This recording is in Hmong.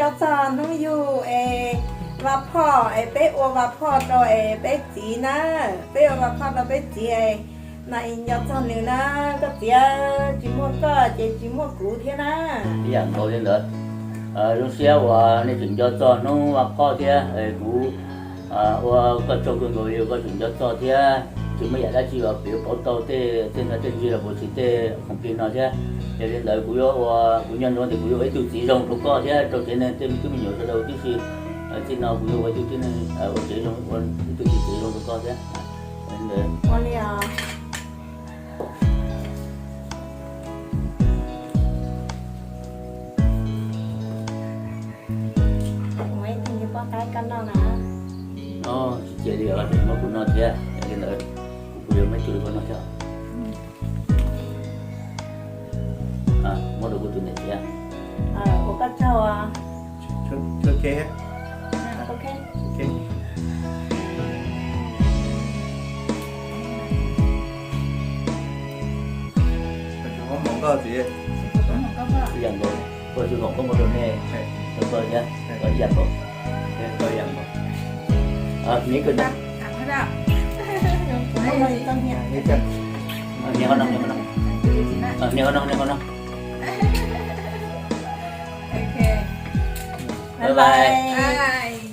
Txog hnub yug es Vas Phoj es peb ua Vas Phoj rau es peb txiv na, peb ua Vas Phoj rau peb txiv es no es nco txog nws na, koj txiv, tsis muaj koj ces tsis muaj kuv thiab na. Ib yam nkaus li ntawd, zoo siab uas nej tseem nco txog hnub Vas Phoj thiab kuv ua koj tsaug kawg nkaus li uas koj tseem nco txog thiab tsis muaj yam dab tsi uas piv pauv tau tej tej no tej ntsig los puas tsis tej khoom plig no thiab. Yog li ntawd kuv yuav ua, kuv nco ntsoov tias kuv yuav ua ib tug txiv zoo rau koj thiab rau tsev neeg tej me tub me nyuam sawv daws tib si. Txij no kuv yuav ua ib tug tib neeg ua tsev zoo, ua ib tug txiv tsev zoo rau koj thiab. Ua li os. Ua ib tug poj qaib koj noj na. Tsis cia li os, muab kuv noj thiab, yog li ntawd kuv kuj yuav muab ib tug rau koj noj thiab. Muab rau kuv tus niam txiv. Ua koj tsaug. Ib yam nkaus, koj tsis kom koj muab rau nej, rau koj thiab, koj ib yam nkaus. Koj ib yam nkaus. Neb koj neb ho noj, neb ho noj, neb ho noj. Bye bye.